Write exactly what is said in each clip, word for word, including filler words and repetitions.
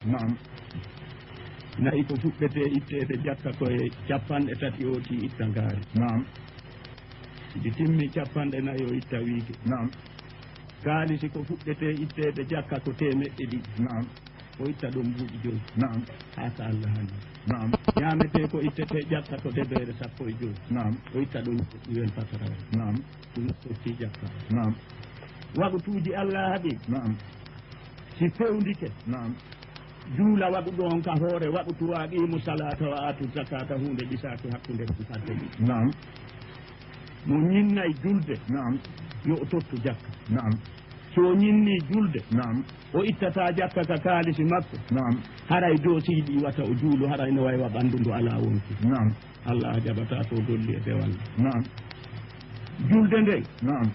Naam. Na'i ko fuɗɗetee itteede jakka ko e capanɗe tati ooti itta ngaari. Naam. Ndi timmi capanɗe nayi o itta wiige. Naam. Kaalisi ko fuɗɗetee itteede jakka ko teemeɗɗe ɗiɗi. Naam. O itta ɗon buuɗi jowi. Naam. Haa ka Allah hani. Naam. Ñaametee ko ittetee jakka ko debeere sappo e jowi. Naam. O itta ɗon buuɗi wel patara. Naam. Ɗum fotti jakka. Naam. Waɗutuuji Allah haɗi. Naam. Si fewndike. Naam. Juula waɗuɗo on ka hoore waɗutu wa aqimu salata wa atu zakata huunde ɗisaaki hakkunde ɗum fadde ɗum. Naam. Mo ñinnay julde. Naam. Yo o tottu jakka. Naam. So o ñinni julde. Naam. O ittata jakka ka kaalisi makko. Naam. Haray doosii ɗi wata o juulu haray no waywa ɓanndu ndu alaa wonki. Naam. Allah jaɓata ko golli e dewal. Naam. Julde nden. Naam.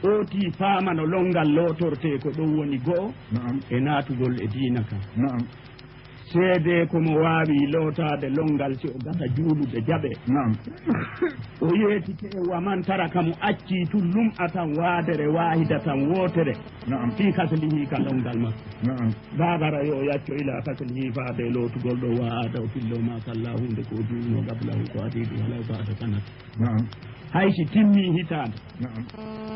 Ooti faamano lonngal lootortee ko ɗum woni go'o. Naam. E naatugol e diina kan. Naam. Seedee ko mo waawi lootaade lonngal si o gasa juulude jaɓee. Naam. O yeetike e wa man taraka mo accii tun lum'atan waadere waahidatan wootere. Naam. Fii kaslihi ka lonngal makko. Naam. Baabara yo o yacco ila kaslihi faade e lootugol ɗo wa aada o fillo ma salla huunde ko o juulno qablahu ko adiidu walaw baada sanat. Naam. Hay si timmi hitaande. Naam.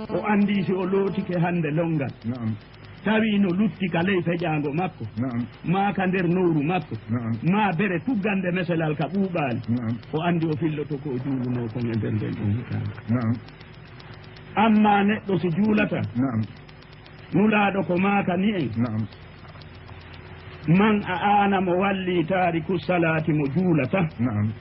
O anndi si o lootike hannde lonngal. Naam. Tawi no lutti ka ley feƴaango makko. Naam. Maa ka nder nowru makko. Naam. Maa bere tuggande meselal ka ɓuuɓaali. Naam. O anndi o filloto ko o juulunoo kon e nder nden ɗon hitaande. Naam. Amma neɗɗo si juulata. Naam. Nulaaɗo ko maaka ni en. Naam. Man a aana mo walli taariku salaati mo juulata. Naam.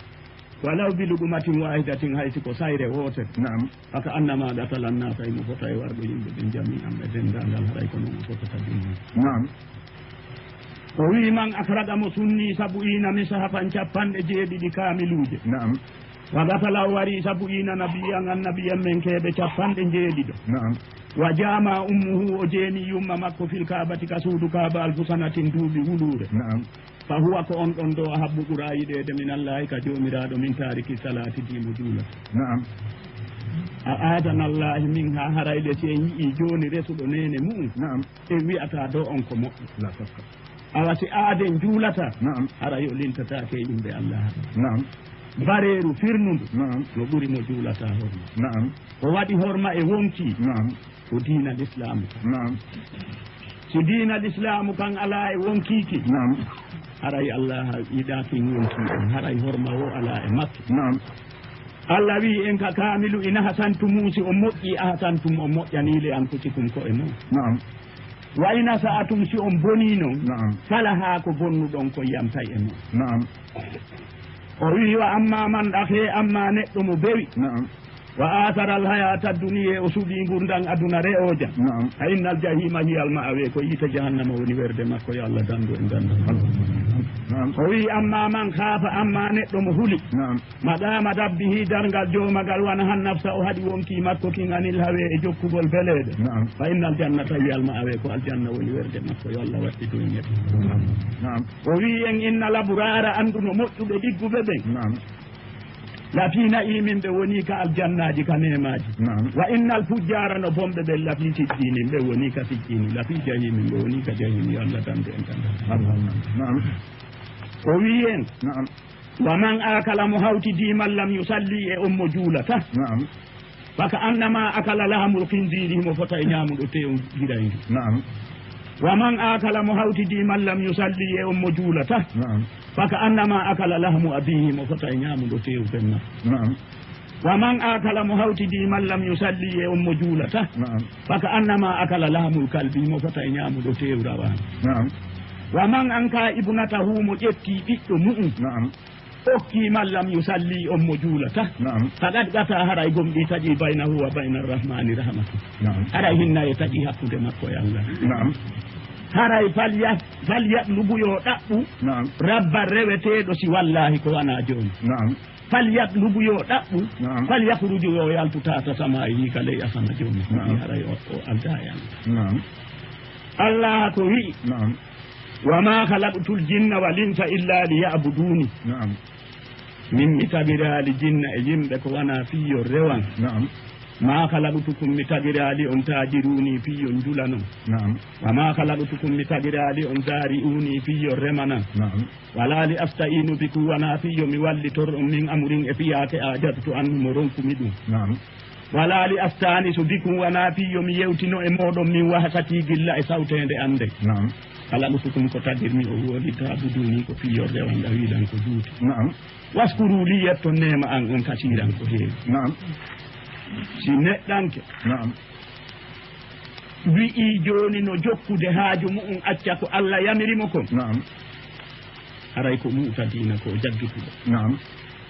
Walaw bi lugumatin waahidatin hay si ko sayre wootere. Naam. Faka annama qatala annasa himo fota e warɗo yimɓe ɓen jami'an ɓe denndaangal haray ko non o fotata junni. Naam. O wi'i man akraqa mo sunni sabu'ina misahafan capanɗe jeeɗiɗi kaamiluuje. Naam. Wa qatala o wari sabu'ina nabiyyan annabiyan men keeɓe capanɗe njeeɗiɗo. Naam. Wa jama ummuhu o jeeni yumma makko fil kaabati ka suudu kaaba alfu sanatin duuɓi wuluure. Naam. Fa huwa ko on ɗon ɗo ahabbu ɓura yiɗeede min Allaahi ka Joomiraaɗo min taariki salaati dii mo juulata. Naam. A aadana Allaahi min haa haray le si en yi'ii jooni resuɗo neene mu'un. Naam. En wi'ata do on ko moƴƴo. La sakka. Awa si aaden juulata. Naam. Haray o lintataake yimɓe Allaahi. Naam. Bareeru firnundu. Naam. No ɓuri mo juulata horma. Naam. O waɗi horma e wonkii. Naam. Ko diina lislaamu kan. Naam. Si diina lislaamu kan alaa e wonkiiki. Naam. Haray Allah yiɗaaki wonkii on. Haray horma o alaa e makko. Naam. Allah wi'i en ka kaamilu in ahsantum si on moƴƴii ahsantum on moƴƴanii li anfusikum ko e mon. Naam. Wa in asa'atum si on bonii non. Naam. Falaha ko bonnuɗon kon yamtay e mon. Naam. O wi'i wa amma man ɗahe amma neɗɗo mo bewi. Naam. Wa athara alhayata dunya o suɓii ngurndan aduna re'oojan. Naam. Fa innal jahima hiya alma'awe ko yiite jahannama woni werde makko yo Allah dandu en dandu. Naam. O wi'i amma man khafa amma neɗɗo mo huli. Naam. Maqama rabbihi darngal joomagal wa nahan nafsa o haɗi wonkii makko kin anil hawe e jokkugol beleeɗe. Naam. Fa innal jannata hiya alma'awe ko aljanna woni werde makko yo Allah waɗɗitu en yeɗɗo. Naam. O wi'i en innal abrara anndu no moƴƴuɓe ɗigguɓe ɓen. Naam. Lafii na'iimin ɓe wonii ka aljannaaji ka neemaaji. Naam. Wa innal fujjaara no bonɓe ɓen lafii sijjiinin ɓe wonii ka sijjiini lafii jahiimin ɓe wonii ka jahiimi yo Allah dandu en kan. Naam. O wi'i en. Naam. Wa man akala mo hawtidii man lam yusalli e on mo juulata. Naam. Faka annama akala lahamul khinziiri himo fota e ñaamuɗo teewu girayndu. Naam. Wa man akala mo hawtidii man lam yusalli e on mo juulata. Naam. Faka annama akala lahmu abiihi himo fota e ñaamuɗo teewu fenna. Naam. Wa man akala mo hawtidii man lam yusalli e on mo juulata. Naam. Faka annama akala lahmul kalbi himo fota e ñaamuɗo teewu rawaani. Naam. Wa man anka ibnatahu mo ƴettii ɓiɗɗo mu'un. Naam. Okkii man lam yusalli on mo juulata. Naam. Faqad qata haray gomɗii taƴii baynahu wa bayna arrahmani rahmatu. Naam. Haray hinnaye taƴii hakkunde makko e Allah. Naam. Haray falya falyatlubu yo ɗaɓɓu. Naam. Rabban reweteeɗo si wallaahi ko wanaa jooni. Naam. Falyatlubu yo ɗaɓɓu. Naam. Falyakruju yo yaltu taata samaa'i ka ley asama jooni. Naam. Haray o o aldaa e Allah. Naam. Allah ko wi'i. Naam. Wa ma khalaqtul jinna wal insa illa liya'buduni. Naam. Min mi tabiraali jinna e yimɓe ko wanaa fii yo rewan. Naam. ما خلقتكم, mi tagiraali on, تهجروني, fii yo on njulanon. نعم. وما خلقتكم, mi tagiraali on, زارعوني, fii yo on remanan. نعم. ولا لأستعين بكم, wanaa fii yo mi wallitor on, من أمر, e fii hakke, حاجزت عنه, mo ronkumi ɗum. نعم. ولا لأستأنس بكم, wanaa fii yo mi yewtino e mooɗon, من وحشتي, gilla e sawteende an nden. نعم. خلقتكم, ko tagirmi on woni, تعبدوني, ko fii yo on rewan, ɗawilan ko juuti. نعم. واشكروا لي, yetton neema an on, كثيرا, ko heewi. نعم. Si neɗɗanke نعم. wi'i jooni no jokkude haaju mu'un acca ko Alla yamiri mo kon, نعم. haray ko mu'tadiina, ko o jaggituɗo. نعم.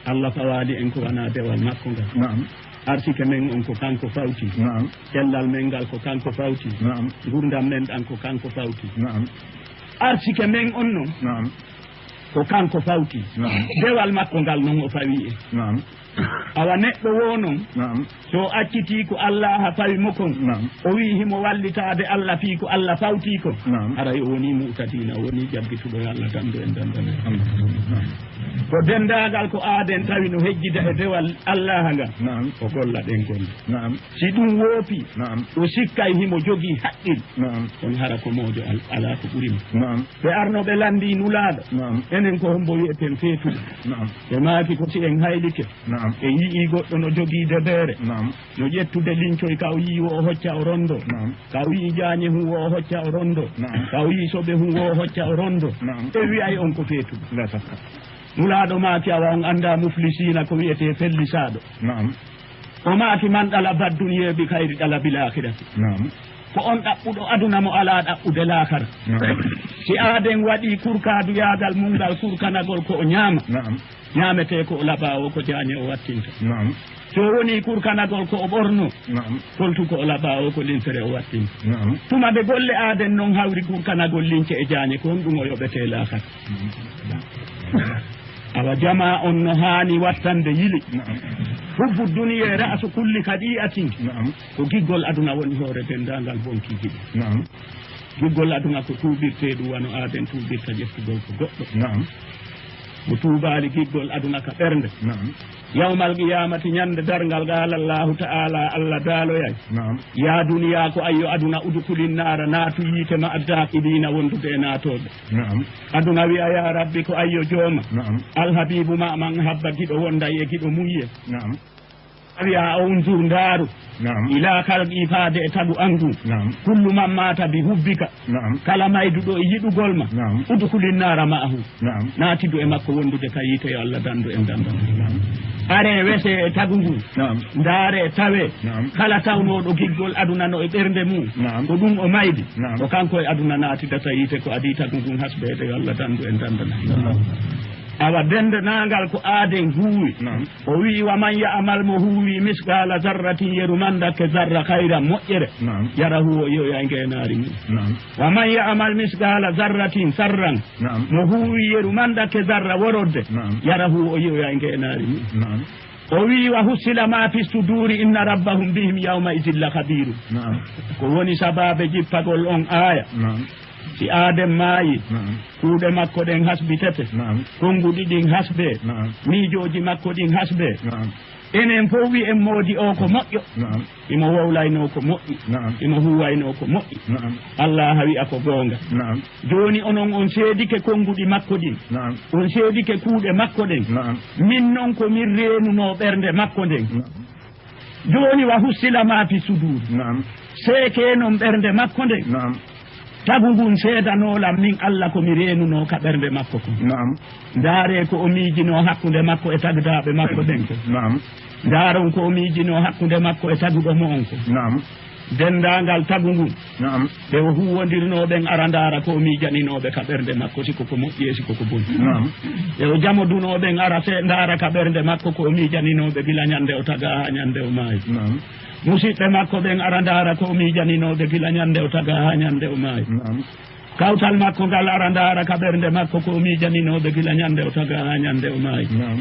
Alla fawaali en ko wanaa dewal makko ngal. نعم. Arsike men on ko kanko fawti. نعم. Cellal men ngal ko kanko fawti. نعم. Ngurndan men ɗan ko kanko fawti. نعم. Arsike men on non نعم. ko kanko fawti. نعم. Dewal makko ngal non o fawi en. نعم. Awa neɗɗo woo non, نعم. so o accitii ko Alla ha fawi mo kon, نعم. o wi'i himo wallitaade Alla fii ko Alla fawti kon, نعم. haray o wonii mu'tadiina, o wonii jaggituɗo, yo Alla dandu en dandal. نعم. Ko denndaangal ko aaden tawi no hejjida e dewal Alla ngal, نعم. o golla ɗen golle. نعم. Si ɗum woopii, نعم. o sikkay himo jogii haqqil, نعم. kono hara ko moojo al-, alaa ko ɓuri mo. نعم. Ɓe arno ɓe lanndii Nulaaɗo, نعم. enen ko hombo wi'eten feetude? نعم. Ɓe maaki ko si en haylike, نعم. en yi'ii goɗɗo no jogii debeere, نعم. no ƴettude lincoy, ka o yi'ii wo o hocca o rondo, نعم. ka o yi'ii jaañe hun wo o hocca o rondo, نعم. ka o yi'ii soɓe hun wo o hocca o rondo, نعم. en wi'ay on ko feetuɗo. لا شك. Nulaaɗo maaki, awa on anndaa muflisiina ko wi'etee fellisaaɗo? نعم. O maaki, من طلب الدنيا بغير طلب الآخرة. نعم. Ko on ɗaɓɓuɗo aduna mo alaa ɗaɓɓude laakara. نعم. Si aaden waɗii kurkaaduyaagal mun ngal, kurkanagol ko o ñaama, نعم. ñaametee ko o labaa o, ko jaañe o wattinta. نعم. Si o wonii kurkanagol ko o ɓorno, نعم. koltu ko o labaa o, ko linsere o wattinta. نعم. Tuma nde golle aaden non hawri kurkanagol lince e jaañe, ko honɗum o yoɓetee laakara? Awa jamaa on no haani wattande yili. نعم. حب الدنيا رأس كل خطيئة. نعم. Ko giggol aduna woni hoore denndaangal bonkiiji ɗin. نعم. Giggol aduna ko tuubirtee ɗum wano aaden tuubirta ƴettugol ko goɗɗo. نعم. Mo tuubaali giggol aduna ka ɓernde. نعم. Yawmal qiyaamati, ñande darngal, قال الله تعالى, Alla daaloyay. نعم. يا دنيا, ko ayyo aduna, ادخلي النار, naatu yiite, مع الداخلين, wondude e naatooɓe. نعم. Aduna wi'a, yaa Rabbi, ko ayyo Jooma. نعم. الحبيب مع من أحب, giɗo wonday e giɗo mu'ye. نعم. A wi'a, انظر, ndaaru. نعم. إلى خلقي, faade e tagu an ngun. نعم. كل من مات بحبك. نعم. Kala mayduɗo e yiɗugol ma. نعم. ادخلي النار معه. نعم. Naatidu e makko wondude ka yiite, yo Alla dandu en dandal. نعم. Aree wesee e tagu ngun. نعم. Ndaaree tawee. نعم. Kala tawnooɗo giggol aduna no e ɓernde mum. نعم. Ko ɗum o maydi. نعم. Ko kanko e aduna naatidata yiite, ko adii tagu ngun hasbeede, yo Alla dandu en dandal. نعم. Awa denndaangal ko aaden huuwi. نعم. O wi'i, ومن يعمل, mo huuwi, مثقال ذرة, yeru mannda ke zarra, خيرا, moƴƴere. نعم. يره, o yi'oyay ngeenaari mum. نعم. ومن يعمل مثقال ذرة شرا. نعم. Mo huuwi yeru mannda ke zarra worodde. نعم. يره, o yi'oyay ngeenaari mum. نعم. O wi'i, وحصل ما في الصدور إن ربهم بهم يومئذ لخبير. نعم. Ko woni sabaabe jippagol on aaya? نعم. Si Aaden maayi, نعم. kuuɗe makko ɗen hasbitete. نعم. Konnguɗi ɗin hasbee. نعم. Miijooji makko ɗin hasbee. نعم. Enen fow wi'en moodi o ko moƴƴo. نعم. Imo wowlaynoo ko moƴƴi. نعم. Imo huuwaynoo ko moƴƴi. نعم. Alla wi'a ko goonga. نعم. Jooni onon on seedike konnguɗi makko ɗin. نعم. On seedike kuuɗe makko ɗen. نعم. Min non ko min reenunoo ɓernde makko nden. نعم. Jooni, وحصل ما في الصدور. نعم. Seekee non ɓernde makko nden. نعم. Tagu ngun seedanoo lan min Alla ko mi reenunoo ka ɓernde makko kon. نعم. Ndaaree ko o miijinoo hakkunde makko e tagdaaɓe makko ɓen kon. نعم. Ndaaron ko o miijinoo hakkunde makko e taguɗo mo'on kon. نعم. Denndaangal tagu ngun. نعم. Ɓe o huuwondirnoo ɓen ara ndaara ko o miijaninoo ɓe ka ɓernde makko, si ko ko moƴƴi e si ko ko boni. نعم. Ɓe o jamodunoo ɓen ara se ndaara ka ɓernde makko ko o miijaninoo ɓe gila ñande o tagaa haa ñande o maayi. نعم. Musiɓɓe makko ɓen ara ndaara ko o miijaninoo ɓe gila ñande o tagaa haa ñande o maayi. نعم. Kawtal makko ngal ara ndaara ka ɓernde makko ko o miijaninoo ɓe gila ñande o tagaa haa ñande o maayi. نعم.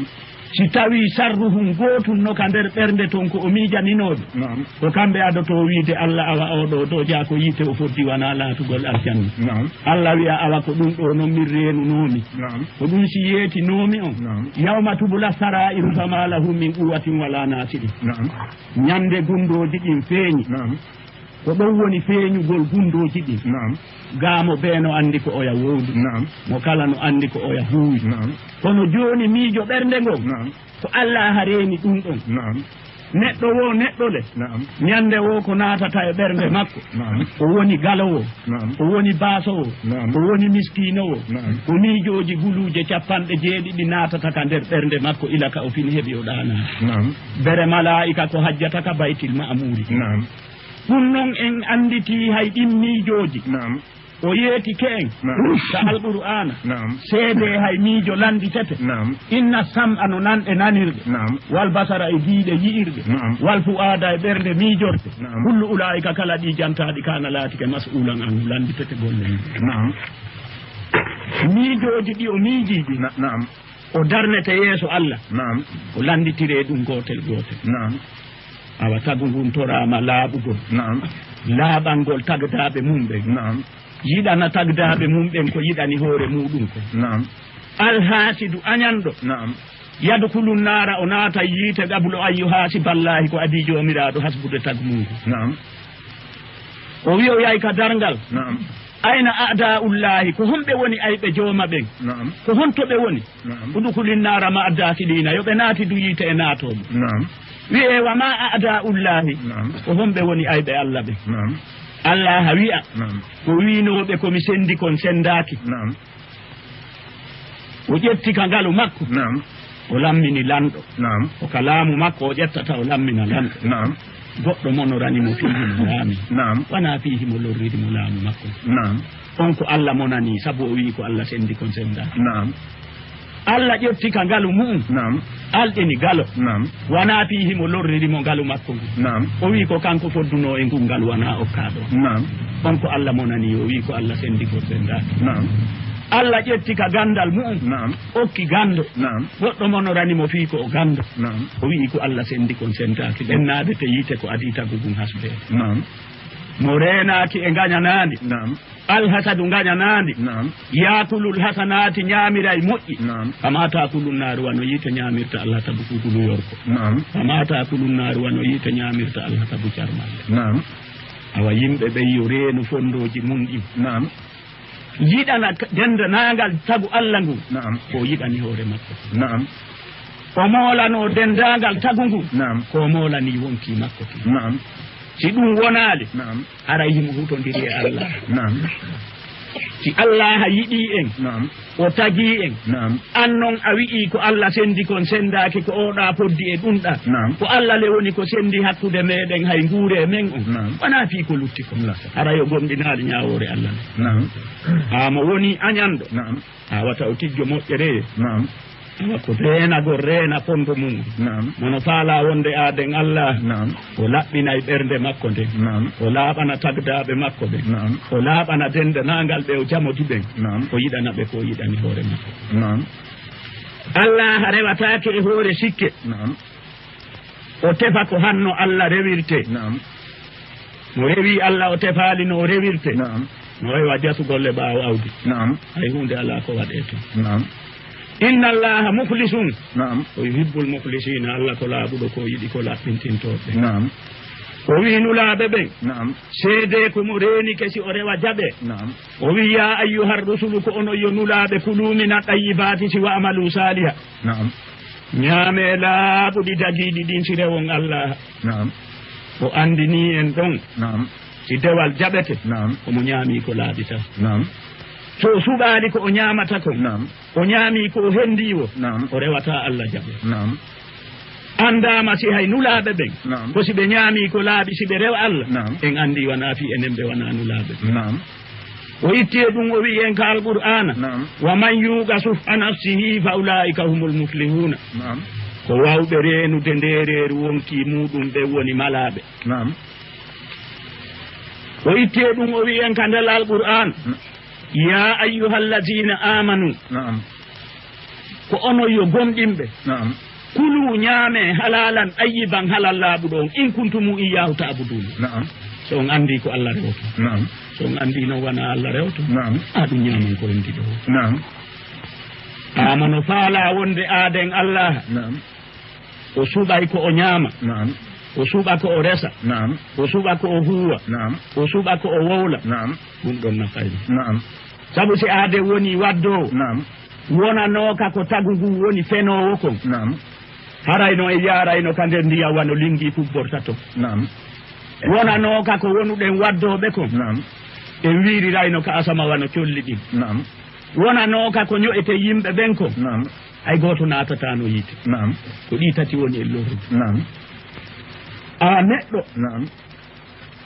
Si tawii sarruhum gootun no ka nder ɓernde ton ko o miijaninooɓe, Naam. ko kamɓe adotoo wiide, "Alla, awa oo ɗoo dojaa ko yiite, o foddi wanaa laatugol aljanna." Naam. Alla wi'a, "Awa ko ɗun ɗoo non min reenunoomi? Naam. Ko ɗun si yeetinoomi on?" Naam. "Yawma tubla saraa'iru famaa lahu min quwwatin walaa naasirin." Naam. Ñande gunndooji ɗin feeñi. Naam. Ko ɗon woni feeñugol gunndooji ɗin. Naam. Gaa mo bee no anndi ko oya woondu. Naam. Mo kala no anndi ko oya huuwi. Naam. Kono jooni miijo ɓernde ngon, Naam. ko Allaaha reeni ɗun ɗon. Naam. Neɗɗo woo neɗɗo le, Naam. ñande woo ko naatata e ɓernde makko. Naam. O woni galo woo. Naam. O woni baaso woo. Naam. O woni miskiino woo. Naam. Ko miijooji guluuje cappanɗe jeeɗiɗi naatata ka nder ɓernde makko ila ka o fini heɓi o ɗaanaa. Naam. Bere malaa'ika ko hajjata ka Baytil Ma'muuri. Naam. Ɗun non en annditii hay ɗin miijooji. Naam. O yeetike en Naam. ka Alqur'aana. Naam. Seedee hay miijo lannditete. Naam. Inna sam'a no nanɗe nanirɗe. Naam. Wal basara e giiɗe yi'irɗe. Naam. Wal fu'aada e ɓernde miijorɗe. Naam. Kullu ulaa'ika kala ɗii jantaaɗi kaana laatike mas'uulan anhu lannditete golle mum. Naam. Miijooji ɗi o miijii ɗin. Na-, naam. O darnete yeeso Alla. Naam. O lannditiree ɗun gootel gootel. Naam. Awa tagu ngun toraama laaɓugol. Naam. Laaɓangol tagdaaɓe mum ɓen. Naam. Yiɗana tagdaaɓe mum ɓen ko yiɗani hoore muuɗum kon. Naam. Alhaasidu añanɗo. Naam. Yadkhulu nnaara o naata yiite qablu an yuhaasiballaahi ko adii Joomiraaɗo hasbude tagu mum ngun. Naam. O wi'oyay ka darngal. Naam. Ayna a'daa'ullaahi, ko honɓe woni ayɓe jooma ɓen? Naam. Ko honto ɓe woni? Naam. Udkhulin naara ma'a daakhiliina, yo ɓe naati du yiite e naatooɓe. Naam. Wi'ee wa maa a'daa'ullaahi, Naam. ko honɓe woni ayɓe Alla ɓen? Naam. Allaaha wi'a, Naam. ko wi'inooɓe ko mi senndi kon senndaaki. Naam. O ƴetti ka ngalu makko. Naam. O lammini lanɗo. Naam. Ko ka laamu makko o ƴettata o lammina lanɗo. Naam. Goɗɗo monorani mo fii himo laami. Naam. Wanaa fii himo lorriri mo laamu makko. Naam. On ko Alla monani, sabu o wi'i ko Alla senndi kon senndaaki. Naam. Alla ƴetti ka ngalu mu'un. Naam. Alɗini galo. Naam. Wanaa fii himo lorriri mo ngalu makko ngun. Naam. O wi'i ko kanko foddunoo e ngun ngalu, wanaa okkaa ɗoo. Naam. On ko Alla monani, o wi'i ko Alla senndi kon senndaaki. Naam. Alla ƴetti ka ganndal mu'un. Naam. Okki ganndo. Naam. Goɗɗo monorani mo fii ko o ganndo. Naam. O wi'i ko Alla senndi kon senndaaki. Ɓen naadete yiite ko adii tagu ngun hasbeede. Naam. Mo reenaaki e ngañanaandi. Naam. Alhasadu ngañanaandi. Naam. Yaakulul hasanaati ñaamiray moƴƴi. Naam. Kamaa taakulun naaru wano yiite ñaamirta alhasabu kugulu yorko. Naam. Kamaa taakulun naaru wano yiite ñaamirta alhasabu carmalle. Naam. Awa yimɓe ɓen yo reenu fonndooji mun ɗin. Naam. Yiɗana k-, denndaangal tagu Alla ngun. Naam. Ko o yiɗani hoore makko. Naam. O moolanoo denndaangal tagu ngun. Naam. Ko o moolanii wonkii makko kin. Naam. Si ɗun wonaali, Naam. haray himo hutondiri e Alla. Naam. Si Allaaha yiɗii en, Naam. o tagii en, Naam. an non a wi'ii ko Alla senndi kon senndaaki, ko oo ɗaa poddi e ɗun ɗaa. Naam. Ko Alla le woni ko senndi hakkunde meɗen hay nguure e men on. Naam. Wanaa fii ko lutti kon. Naam. Hara yo gomɗinaali ñaawoore Alla nden. Naam. Haa mo woni añanɗo. Naam. Haa wata o tijjo moƴƴere. Naam. Awa ko reenagol reena fondo mum. Naam. Mo no faalaa wonde aaden Alla. Naam. O laɓɓinay ɓernde makko nden. Naam. O laaɓana tagdaaɓe makko ɓen. Naam. O laaɓana denndaangal ɓe o jamodi ɓen. Naam. O yiɗana ɓe ko o yiɗani hoore makko. Naam. Allaaha rewataake e hoore sikke. Naam. O tefa ko hanno Alla rewirtee. Naam. Mo rewii Alla o tefaali no o rewirtee. Naam. No rewa jasugol e ɓaawo awdi. Naam. Hay huunde alaa ko waɗee ton. Naam. Inna Allaaha mukhlisun. Naam. O yuhibbul mukhlisiina. Alla ko laaɓuɗo ko o yiɗi ko laɓɓintintooɓe. Naam. O wi'i nulaaɓe ɓen. Naam. Seedee ko mo reenike si o rewa jaɓee. Naam. O wi'i, "Yaa ayyuhar rusulu, ko onon yo nulaaɓe, kuluu mina ɗayyibaati si wa'maluu saaliha." Naam. Ñaamee laaɓuɗi dagiiɗi ɗin si rewon Alla. Naam. O anndinii en ɗon. Naam. Si dewal jaɓete, Naam. ko mo ñaamii ko laaɓi tan. Naam. So o suɓaali ko o ñaamata kon, Naam. o ñaamii ko o hendii woo, Naam. o rewataa Alla jaɓee. Naam. Anndaama si hay nulaaɓe ɓen, Naam. ko si ɓe ñaamii ko laaɓi, si ɓe rewa Alla, Naam. en anndii wanaa fii enen ɓe wanaa nulaaɓe ɓen. Naam. O itti e ɗum, o wi'i en ka Alqur'aana, Naam. "Wa man yuuqa shuhha nafsihi fa ulaa'ika humul muflihuuna." Naam. Ko waawɓe reenude ndeereeru wonkii muuɗum ɓen woni malaaɓe. Naam. O itti e ɗum, o wi'i en ka ndel Alqur'aan, Na- "Yaa ayyuhal laziina aamanu." Naam. Ko onon yo gomɗinɓe. Naam. Kulu, ñaame, halalan ɗayyiban, halal laaɓuɗo on, in kuntum iyyahu ta'budun. Na'am. So on anndi ko Allah rewoto. Na'am. So on anndi non wona Allah rewoto. Na'am. A ɗum ñaaman ko rendi ɗo. Na'am. Ama no faala wonde aaden Allah. Na'am. O suɓay ko o ñaama. Na'am. O suɓa ko o resa. Na'am. O suɓa ko o huuwa. Na'am. O suɓa ko o wowla. Na'am. Ɗum ɗon nafay mo. Na'am. Sabu si aade woni waddoowo, Na'am. wonanooka ko tagu ngun woni fenoowo kon. Na'am. Haray no en yaarayno ka nder ndiyam wano linngii pubborta ton. Na'am. Wonanooka ko wonuɗen waddooɓe kon. Na'am. En wiirirayno ka asama wano colli ɗin. Na'am. Wonanooka ko ño'eten yimɓe ɓen kon. Na'am. Hay gooto naatataano yiite. Na'am. Ko ɗii tati woni e lorrude. Na'am. A neɗɗo. Na'am.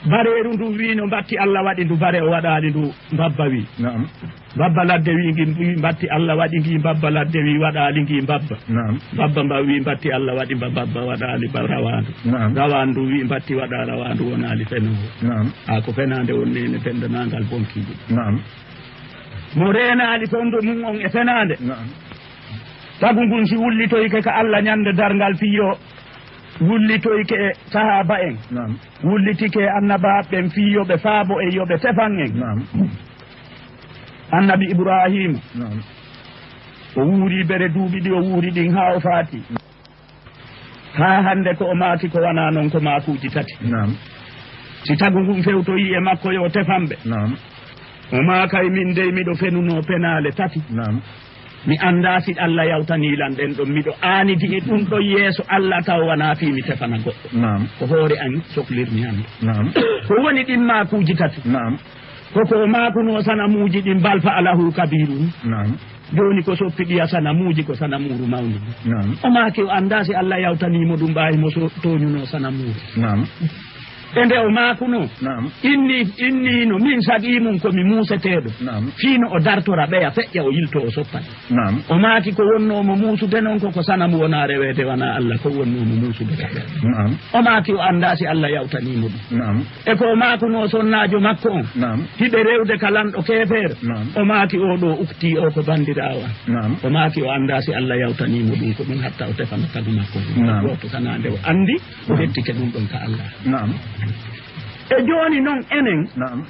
Bareeru ndun wi'i no mbatti Allah waɗi ndu bare, o waɗaali ndu mbabba wi. Na'am. Mbabba ladde wi ngi wi mbatti Allah waɗi ngi mbabba ladde wi waɗaali ngi mbabba. Na'am. Mbabba mba wi mbatti Allah waɗi mba mbabba waɗaali mba rawaandu. Na'am. Rawaandu wi mbatti waɗa rawaandu wonaali fenoowo. Na'am. A ko fenaande won nene fendanaangal bonki ndu. Na'am. Mo reenaali fewndo mum on e fenaande. Na'am. Tagu ngun si wullitoyke ka Allah ñande darngal fiyo wullitoyke e sahaaba en. Na'am. Wullitike annabaaɓe ɓen fii yo ɓe faabo e yo ɓe tefan en. Naam. Annabi Ibraahiima, Naam. o wuuri bere duuɓi ɗi o wuuri ɗin haa o faati. Haa hannde ko o maaki ko wanaa non ko maakuuji tati. Naam. Si tagu ngun fewtoyii e makko yo o tefan ɓe. Naam. O maakay min dey miɗo fenunoo penaale tati. Naam. Mi anndaa si Allah yawtanii lan ɗen ɗon. Miɗo aanidi e ɗun ɗon yeeso Allah taw wanaa fii mi tefana goɗɗo. Naam. Ko hoore an soklirmi hannde. Naam. Ko woni ɗin maakuuji tati? Naam. Ko ko o maakunoo sanamuuji ɗin, "Bal fa'alahu kabiruhum." Naam. Jooni ko soppi ɗiya sanamuuji ko sanamuuru mawndu. Naam. O maaki o anndaa si Allah yawtanii mo ɗun ɓaayi mo so-, tooñunoo sanamuuru. Naam. E nde o maakunoo, Naam. inni, inni no min saɗii mum ko mi muuseteeɗo. Naam. Fii no o dartora ɓeya feƴƴa o yiltoo o soppa ɗi. Naam. O maaki ko wonnoo mo muusude non ko, ko sanamu wonaa reweede wanaa Allah, ko wonnoo mo muusude ka ɓeya. Naam. O maaki o anndaa si Allah yawtanii mo ɗun. Naam. E ko o maakunoo sonnaajo makko on. Naam. Hiɓe rewde ka lanɗo keefeero. Naam. O maaki oo ɗoo uktii oo ko banndiraawo an. Naam. O maaki o anndaa si Allah yawtanii mo ɗun ko ɗun hatta o tefana tagu makko ngun. Naam. Gooto sanaa nde o anndi. O Naam. Ƴettike ɗum ɗon ka Allah. Naam. E jooni non enen, Naam.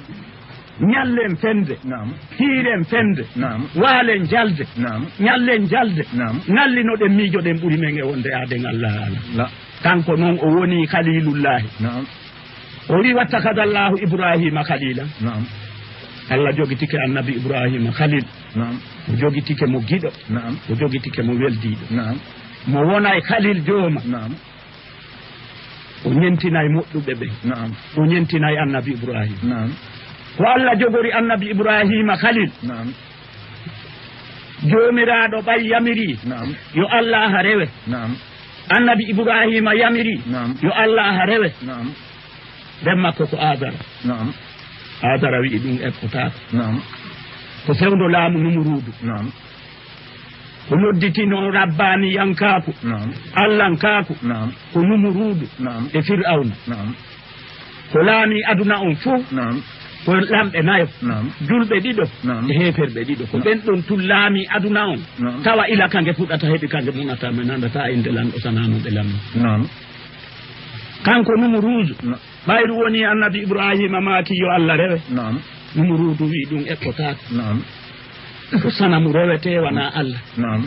Ñallen fende, Naam. Hiiren fende, Naam. Waalen jalde, Naam. Ñallen jalde, Naam. Nallinoɗen miijoɗen ɓuri men e wonde aaden Allah haala. La. Kanko non o woni Khalilullahi. Naam. O wi, "Wattakhadallahu Ibrahima khalila." Naam. Allah jogitike annabi Ibrahima Khalil. Naam. O jogitike mo giɗo. Naam. O jogitike mo weldiiɗo. Naam. Mo wonay Khalil jooma. Naam. O ñentinay moƴƴuɓe ɓen. Naam. O ñentinay annabi Ibrahima. Naam. Ko Allah jogori annabi Ibrahima Khalil. Naam. Joomiraaɗo ɓay yamiri, Naam. Yo Allah rewe. Naam. Annabi Ibrahima yamiri, Naam. Yo Allah rewe. Naam. Ɓen makko ko Adara. Naam. Adara wi'i ɗum eɓɓotaako. Naam. Ko fewndo laamu Numuruudu. Naam. Ko nodditinoo rabbaaniyankaaku, Naam. Allankaaku, Naam. Ko Numuruudu Naam. E Fir'awna. Naam. Ko laamii aduna on fow, Naam. Ko lamɓe nayo, Naam. Julɓe ɗiɗo, Naam. E heeferɓe ɗiɗo. Ko Naam. Ɓen ɗon tun laamii aduna on, Naam. Tawa ila ka nge fuɗata heɓi ka nge munata, mi nandataa innde lanɗo sanaa mo ɓe lamii. Naam. Kanko Numuruudu, Naam. Ɓayru woni annabi Ibraahiima maaki yo Allah rewe. Naam. Numuruudu wi'i ɗum eɓɓotaake. Naam. Ko sanamu rewetee wanaa Allah. Naam.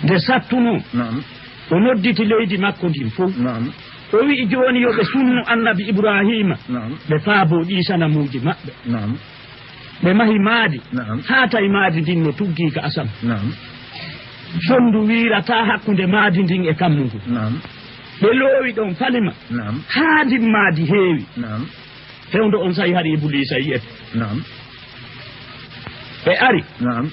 Nde sattunoo, Naam. O nodditi leydi makko ndin fow. Naam. O wi'i jooni yo ɓe sunnu annabi Ibraahiima. Naam. Ɓe faaboo ɗii sanamuuji maɓɓe. Naam. Ɓe mahi maadi, Naam. Haa tawi maadi ndin no tuggii ka asama. Naam. Sonndu wiirataa hakkunde maadi ndin e kammu ngun. Naam. Ɓe loowi ɗon falima, Naam. Haa ndin maadi heewi. Naam. Fewndo on sa'i hari Ibuliisa yi'ete. Naam. Ɓe ari. Naam.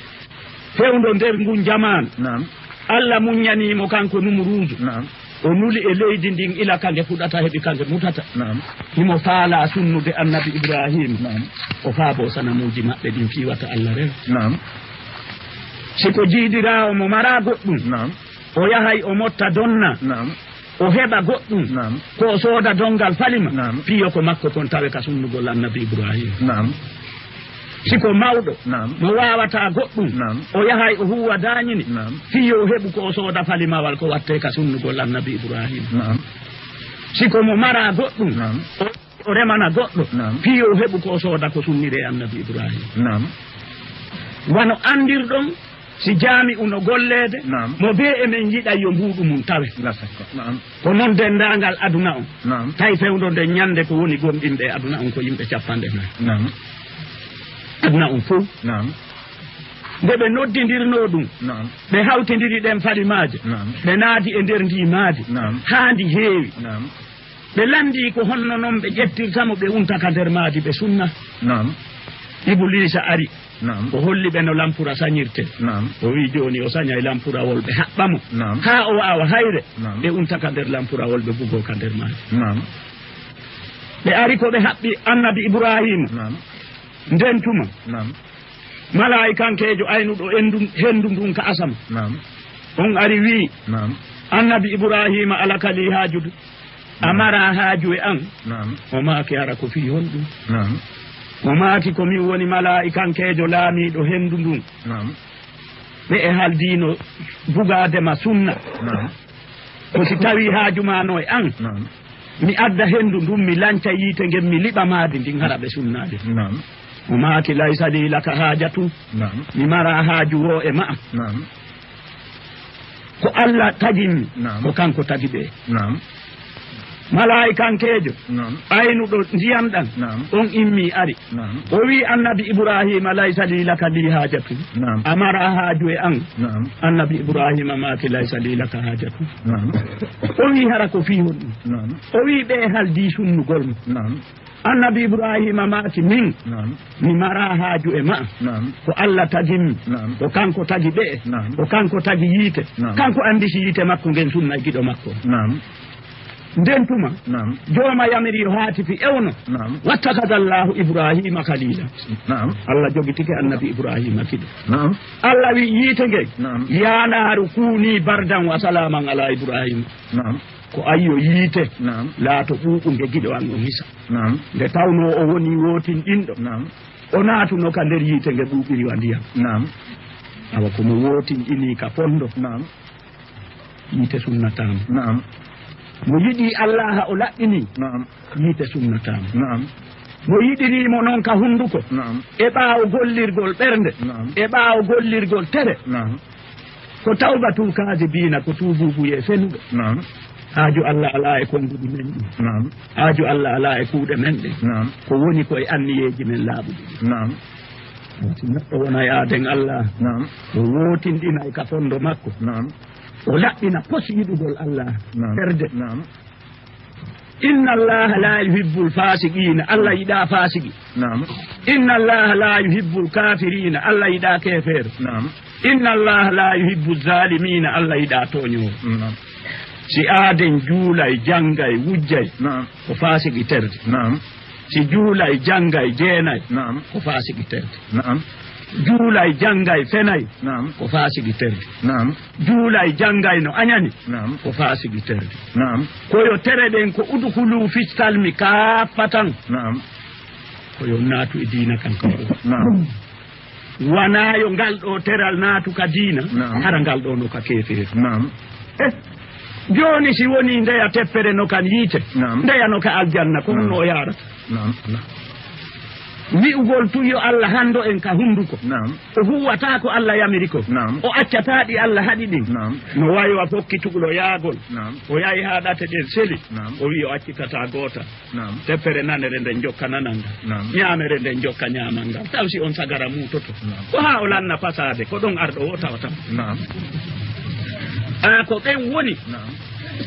Fewndo nder ngun jamaanu. Naam. Alla muññanii mo kanko Numuruuzu. Naam. O nuli e leydi ndin ila ka nge fuɗata heɓi ka nge mutata. Naam. Himo faalaa sunnude annabi Ibraahiima. Naam. O faaboo sanamuuji maɓɓe ɗin fii wata Alla rew. Naam. Si ko jiidiraawo mo maraa goɗɗum, Naam. O yahay o motta donna. Naam. O heɓa goɗɗum. Naam. Ko o sooda donngal falima. Naam. Piyo ko makko kon tawe ka sunnugol annabi Ibraahiima. Naam. Si ko mawɗo, Naam. mo waawataa goɗɗum, Naam. o yahay o huuwa daañini, Naam. fii yo o heɓu ko o sooda falimawal ko wattee ka sunnugol Annabi Ibraahiima. Naam. Si ko mo maraa goɗɗum, Naam. o, o remana goɗɗo, Naam. fii yo o heɓu ko o sooda ko sunniree Annabi Ibraahiima. Naam. Wano anndirɗon, si jaami'u no golleede, Naam. mo bee e men yiɗay yo mbuuɗu mum tawe. La sakka. Naam. Ko non denndaangal aduna on. Naam. Tawi fewndo nden ñannde ko woni gomɗinɓe e aduna on ko yimɓe cappanɗe nayi. Naam. Aduna on fow. Naam. Nde ɓe noddindirnoo ɗum, Naam. ɓe hawtindiri ɗen falimaaje, Naam. ɓe naadi e nder ndii maadi, Naam. haa ndi heewi. Naam. Ɓe lanndii ko honno non ɓe ƴettirta mo, ɓe unta ka nder maadi, ɓe sunna. Naam. Ibuliisa ari. Naam. O holli ɓe no lampura sañirtee. Naam. O wi'i, "Jooni o sañay lampurawol, ɓe haɓɓa mo. Naam. Haa o waawa hayre." Naam. Ɓe unta ka nder lampurawol, ɓe bugoo ka nder maari. Naam. Ɓe ari ko ɓe haɓɓi Annabi Ibraahiima. Naam. Nden tuma, Naam. malaa'ikankeejo aynuɗo endu-, hendu ndun ka asama. Naam. On ari wi'i, Naam. "Annabi Ibraahiima, a laka lii haajutu?" A maraa haaju e an? Naam. O maaki, "Hara ko fii honɗum?" Naam. O maaki, "Ko min woni malaa'ikankeejo laamiiɗo hendu ndun." Naam. Ɓe e haldiino bugaade ma sunna. Naam. Ko si tawii haaju maa no e an, Naam. mi adda hendu ndun, mi lanca yiite ngen, mi liɓa maadi ndin, hara ɓe sunnaade. Naam. O maaki, "Laysa lii laka haajatun." Naam. Mi maraa haaju woo e ma'a. Naam. Ko Allah tagimmi, Naam. ko kanko tagi ɓe. Naam. Malaa'ikankeejo, Naam. aynuɗo ndiyam ɗam, Naam. on immii ari. Naam. O wi'i Annabi Ibraahiima, "Laysa lii laka lii haajatun." Naam. A maraa haaju e an. Naam. Annabi Ibraahiima maaki, "Laysa lii laka haajatun." Naam. O wi'i, "Hara ko fii honɗum?" Naam. O wi'i, "Ɓe haldii sunnugol mo." Naam. Annabi Ibraahiima maaki, "Min, Naam. mi maraa haaju e ma'a. Naam. Ko Allah tagimmi. Naam. Ko kanko tagi ɓe'e. Naam. Ko kanko tagi yiite. Naam. Kanko anndi si yiite makko ngen sunnay giɗo makko." Naam. Nden tuma, Naam. jooma yamiri yo haatifi ewno. Naam. "Wattakhadha Allaahu Ibraahiima khaliila." Naam. Allah jogitike Annabi Ibraahiima giɗo. Naam. Allah wi'i yiite ngen, Naam. "Yaa naaru kuunii bardan wa salaaman alaa Ibraahiima." Naam. Ko ayyo yiite Naam. laato ɓuuɓu nge giɗo an on hisa. Naam. Nde tawnoo o wonii wootinɗinɗo, Naam. o naatuno ka nder yiite nge ɓuuɓiri wa ndiyam. Naam. Awa ko mo wootinɗinii ka fondo, Naam. yiite sunnataama. Naam. Mo yiɗii Allaaha o laɓɓinii, Naam. yiite sunnataama. Naam. Mo yiɗirii mo non ka hunduko, Naam. e ɓaawo gollirgol ɓernde, Naam. e ɓaawo gollirgol tere. Naam. Ko tawbatul kaasibiina, ko tuubuubuyee fenuɓe. Naam. Haaju Allah alaa e konnguɗi men ɗin. Naam. Haaju Allah alaa e kuuɗe men ɗen. Naam. Ko woni ko e anniyeeji men laaɓuɗi ɗin. Naam. Si neɗɗo wonay aaden Allah, Naam. o wootinɗinay ka fondo makko. Naam. O laɓɓina pos yiɗugol Allah. Naam. Ferde. Naam. Inna Allaha la yuhibbul fasiqina, Allah yiɗaa faasiki. Naam. Inna Allaha la yuhibbul kafirina, Allah yiɗaa keefeero. Naam. Inna Allaha la yuhibbu zalimina, Allah yiɗaa tooñoowo. Naam. Si aaden juulay, janngay, wujjay, Naam. ko faasiki terde. Naam. Si juulay, janngay, jeenay, Naam. ko faasiki terde. Naam. Juulay, janngay, fenay, Naam. ko faasiki terde. Naam. Juulay, janngay no añani, Naam. ko faasiki terde. Naam. Ko yo tere ɗen ko udkhulu fis salmi kaaffatan. Naam. Ko yo naatu e diina kan ka fof. Naam. Wanaa yo ngal ɗoo teral naatu ka diina, Naam. hara ngal ɗoo no ka keefeeri. Naam. Eh, jooni si wonii ndeya teppere no kan yiite, Naam. ndeya no ka aljanna, ko honno Naam. o yaarata? Naam. Wi'ugol tun yo Allah hanndo en ka hunduko. Naam. O huuwataa ko Allah yamiri ko. Naam. O accataa ɗi Allah haɗi ɗin. Naam. No wayi wa fokkitugol o yaagol. Naam. O yahi haa ɗate ɗen seli. Naam. O wi'i o accitataa goota. Naam. Teppere nanere nden jokka nanal ngal. Naam. Ñaamere nden jokka ñaamal ngal. Taw si on sagara muutoto. Naam. Ko haa o lanna fasaade, ko ɗon arɗo o tawata. Naam. A ko ɓen woni. Naam.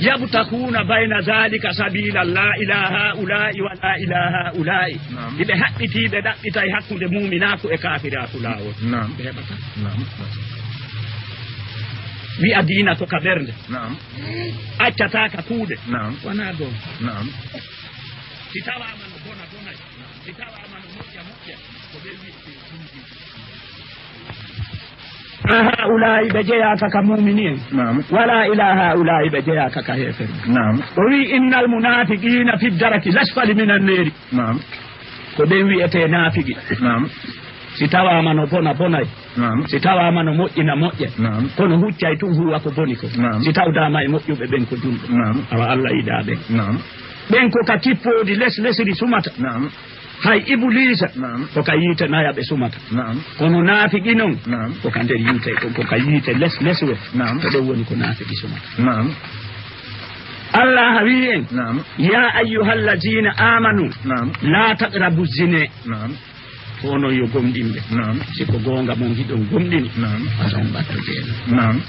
Yabtakuuna bayna zaalika sabiila, laa ilaa haa'ulaa'i wa laa ilaa haa'ulaa'i. Naam. Hiɓe haɓɓitii, ɓe ɗaɓɓitay hakkunde muuminaaku e kaafiraaku laawol. Naam. Ɓe heɓataa. Naam. Wi'a diina ko ka ɓernde. Naam. Accataa ka kuuɗe. Naam. Wanaa goonga. Naam. Si tawaama no bona, bonay. Si tawaama no moƴƴa, moƴƴay. Ko ɓe wi'etee sunniiɓe. Ilaa haa'ulaa'i ɓe jeyaaka ka muumini en. Naam. Walaa ilaa haa'ulaa'i ɓe jeyaaka ka heeferɓe. Naam. O wi'i, "Innal munaafiqiina fi daraki lasfali minan neeri." Naam. Ko ɓen wi'etee naafigi. Naam. Si tawaama no bona, bonay. Naam. Si tawaama no moƴƴina, moƴƴay. Naam. Kono huccay tun huwa ko boni ko. Naam. Si tawdaama e moƴƴuɓe ɓen ko julɓe. Naam. Awa Allah yiɗaa ɓen. Naam. Ɓen ko ka kippoodi les lesiri sumata. Naam. Hay Ibuliisa, naam, ko ka yiite naya ɓe sumata. Naam. Kono naafiqi non, naam, ko ka nder yiite, ko, ko ka yiite les leswe. Naam. Ko ɗon woni ko naafiqi sumata. Naam. Allah wi'i en, naam, "Ya ayyuhallazina amanu, naam, la taqrabu zina." Naam. Ko onon yo gomɗinɓe. Naam. Si ko goonga mon hiɗon gomɗini. Naam. Wata on ɓatto jeena. Naam.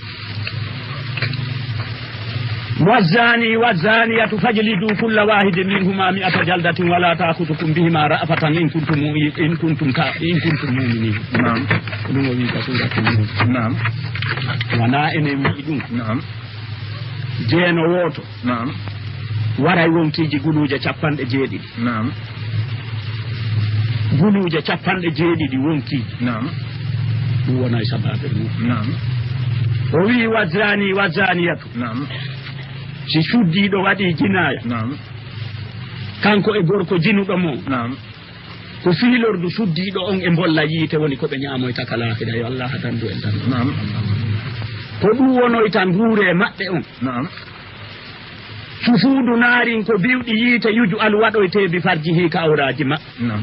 "Wazzani wazzaniyatu fajlidu kulla wahidin minhuma mi'ata jaldatin wala ta'khudukum bihima ra'fatan in kuntum mu-, in kuntum ta-, in kuntum mu'minin." Naam. Ko ɗum o wi'i ka suuratul Mulk. Naam. Wona enen wi'i ɗum. Naam. Jeeno wooto. Naam. Waray wonkiiji guluuje capanɗe jeeɗiɗi. Naam. Guluuje capanɗe jeeɗiɗi wonkiiji. Naam. Ɗum wonay sabaabe mum. Naam. O wi'i, "Wazzani wazzaniyatu." Naam. Si suddiiɗo waɗi jinaaya. Naam. Kanko e gorko jinuɗo mo. Naam. Ko fii lordu suddiiɗo on e mbolla yiite woni ko ɓe ñaamoyta ka laakira, yo Allah hadandu en tan. Naam. Ko ɗum wonoyta nguure maɓɓe on. Naam. Sufuudu naarin ko biwɗi yiite yuj'alu waɗoytee bi farjihi ka awraaji maɓɓe. Naam.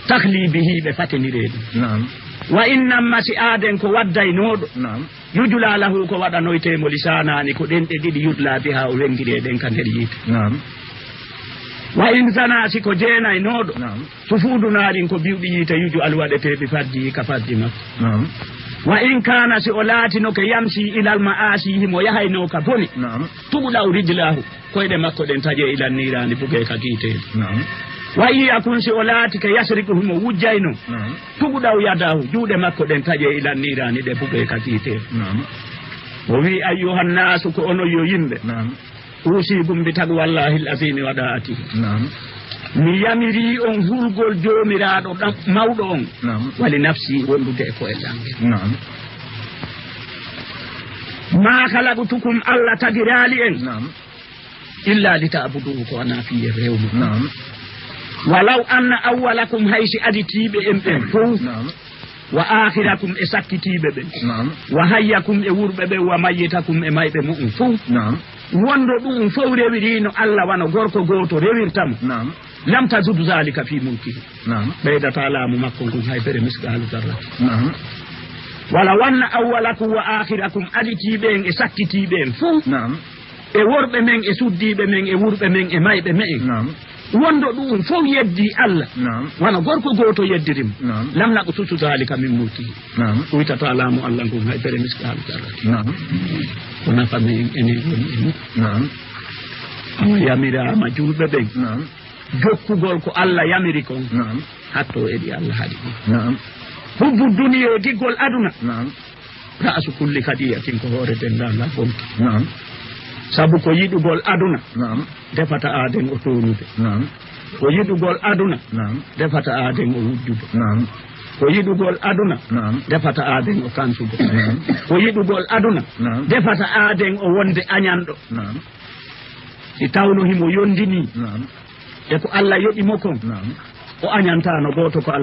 Takhli bihi ɓe fatiniree ɗum. Naam. Wa in namma si aaden ko waddaynooɗo. Naam. Yujla lahu ko waɗanoytee mo lisaanaani ko ɗenɗe ɗiɗi yudla biha o wengiree ɗen ka nder yiite. Naam. Wa in zana si ko jeenaynooɗo. Naam. Sufuudu naarin ko biwɗi yiite yuj'alu waɗetee bi farjihi ka farji makko. Naam. Wa in kaana si o laatinoke yamsi ilal ma'asi himo yahaynoo ka boni. Naam. Tuqda'u rijlahu. Koyɗe makko ɗen taƴee ilan niiraani bugee ka giiteeli. Naam. Wa in yakun si o laatike yasriqu himo wujjayno. Naam. Tuqda'u yadahu juuɗe makko ɗen taƴee ilan niiraani ɗe bugee ka giiteeli. Naam. O wi'i ayyuhan naasu ko onon yo yimɓe. Naam. Usikum bi taqwallahi al-azimi wa da'atihi. Naam. Mi yamiri on hulgol Joomiraaɗo ɗam-, mawɗo on. Naam. Wa li nafsi wondude e ko'el am. Naam. Ma khalaqtukum Allah tagiraali en. Naam. Illa li ta'budu ko ana fiye rewmo. Naam. Walaw anna awwalakum hay si aditiiɓe en ɓen fow. Naam. Wa akhirakum e sakkitiiɓe ɓen. Naam. Wa hayyakum e wurɓe ɓen, wa mayyitakum e mayɓe mu'un fow. Naam. Wondo ɗu'un fow rewiriino Allah wano gorko gooto rewirta mo. Naam. Lam tazud zalika fi mulkihi. Naam. Ɓeydataa laamu makko ngun hay fere misqaalu zarra. Naam. Wala wanna awwalakum wa akhirakum aditiiɓe en e sakkitiiɓe en fow. Naam. E worɓe men, e suddiiɓe men, e wurɓe men, e mayɓe me'en. Naam. Wondo ɗu'un fow yeddi Allah. Naam. Wano gorko gooto yeddiri mo. Naam. Lam naqsus zalika min mulkihi. Naam. Uytataa laamu Allah ngun hay fere misqaalu zarra. Naam. Ko nafa men enen woni e mum. Naam. Awa yamiraama julɓe ɓen. Naam. Jokkugol ko Allah yamiri kon. Naam. Hatto eɗi Allah haɗi ɗum. Naam. Hubbu duniya, giggol aduna. Naam. Ra'su kulli khati'atin, ko hoore denndaangal bonki. Naam. Sabu ko yiɗugol aduna. Naam. Defata aaden o toonude. Naam. Ko yiɗugol aduna. Naam. Defata aaden o wujjude. Naam. Ko yiɗugol aduna. Naam. Defata aaden o kansude. Naam. Ko yiɗugol aduna. Naam. Defata aaden o wonde añanɗo. Naam. Si tawno himo yondini. Naam. E ko Allah yoɓi mo kon. Naam. O añantaano gooto ko Allah